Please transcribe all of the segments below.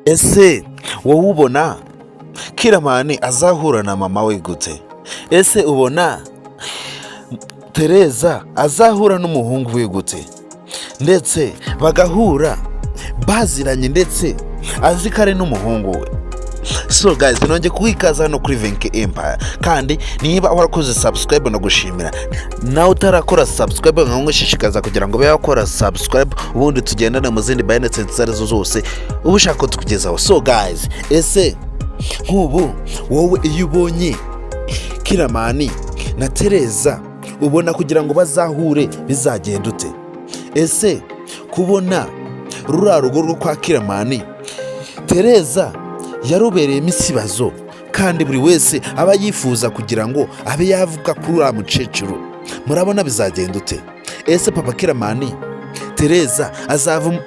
Ese wowe ubona Kiramani azahura na mama we gute? Ese ubona Tereza azahura n'umuhungu we gute, ndetse bagahura baziranye, ndetse azi ko ari n'umuhungu we? So guys, nongeye kuwikaza hano kuri Venke Empire. Kandi niba warakoze subscribe, ndagushimira. Nawe utarakora subscribe, nkagushishikaza kugira ngo ube wakora subscribe, ubundi tugendane mu zindi behind scenes izo arizo zose uba ushaka ko tukugezaho. So guys, ese nk'ubu wowe iyo ubonye Kiramani na Tereza, ubona kugira ngo bazahure bizagenda ute? Ese kubona ruriya rugo rwo kwa Kiramani, Tereza yarubereyemo ikibazo, kandi buri wese aba yifuza kugira ngo abe yavuga kuri uriya mukecuru, murabona bizagenda ute? Ese papa Kiramani, Tereza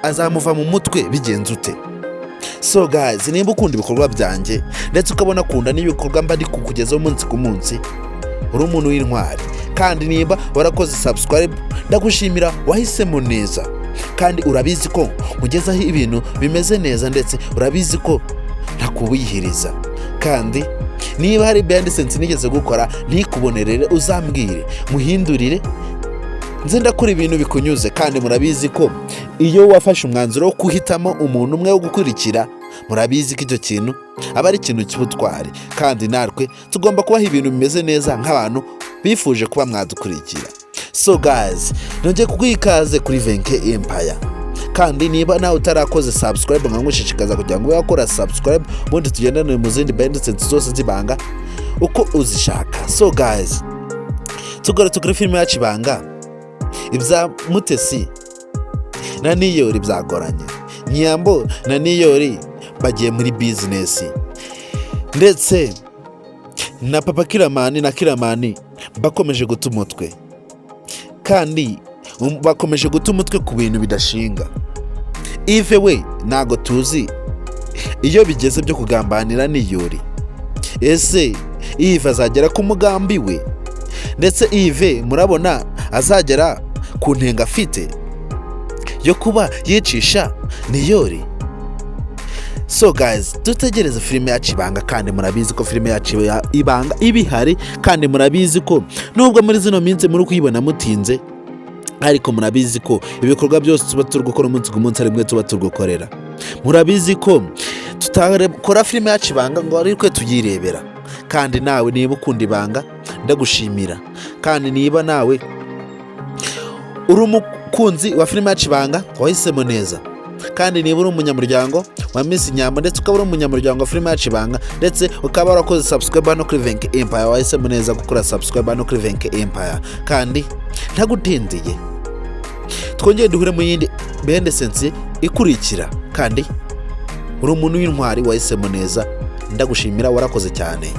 azamuva mu mutwe bigenze ute? So guys, nimba ukunda ibikorwa byanjye, ndetse ukabona akunda n'ibikorwa mba ndi kukugezaho umunsi ku munsi, uri umuntu w'intwari. Kandi niba warakoze subscribe, ndagushimira, wahisemo neza. Kandi urabizi ko nkugezaho ibintu bimeze neza, ndetse urabizi ko ntakubihiriza. Kandi niba hari behind scenes nigeze gukora ntikubonerere, uzambwire muhindurire, nze ndakora ibintu bikunyuze. Kandi murabizi ko iyo wafashe umwanzuro wo guhitamo umuntu umwe wo gukurikira, murabizi ko icyo kintu aba ari ikintu cy'ubutwari. Kandi natwe tugomba kubaha ibintu bimeze neza nk'abantu bifuje kuba mwadukurikira. So guys, nongeye kuguha ikaze kuri Venke Empire. Kandi niba nawe utarakoze subscribe, nkagushishikaza kugira ngo ube wakora subscribe, ubundi tugendane mu zindi behind scenes zose z'ibanga uko uzishaka. So guys, tugarutse kuri filime yacu Ibanga, ibya Mutesi na Niyori byagoranye. Nyambo na Niyori bagiye muri business, ndetse na papa Kiramani na Kiramani bakomeje guta umutwe, kandi bakomeje guta umutwe ku bintu bidashinga. Ive we ntago tuzi iyo bigeze byo kugambanira Niyori. Ese Ive azagera ku mugambi we? Ndetse Ive murabona azagera ku ntego afite yo kuba yicisha Niyori? So guys, dutegereze filime yacu Ibanga. Kandi murabizi ko filime yacu Ibanga iba ihari. Kandi murabizi ko nubwo muri zino minsi muri kuyibona mutinze, ariko murabizi ko ibikorwa byose tuba turi gukora umunsi ku munsi ari mwe tuba turi gukorera. Murabizi ko tutakora filime yacu Ibanga ngo ari twe tuyirebera. Kandi nawe niba ukunda Ibanga, ndagushimira. Kandi niba nawe uri umukunzi wa filime yacu Ibanga, wahisemo neza. Kandi niba uri umunyamuryango wa Miss Nyambo, ndetse ukaba uri umunyamuryango wa filime yacu Ibanga, ndetse ukaba warakoze subscribe hano kuri Venke Empire, wahisemo neza gukora subscribe hano kuri Venke Empire. Kandi ntagutindiye, twongere duhure mu yindi behind scenes ikurikira. Kandi uri umuntu w'intwari, wahisemo neza, ndagushimira, warakoze cyane.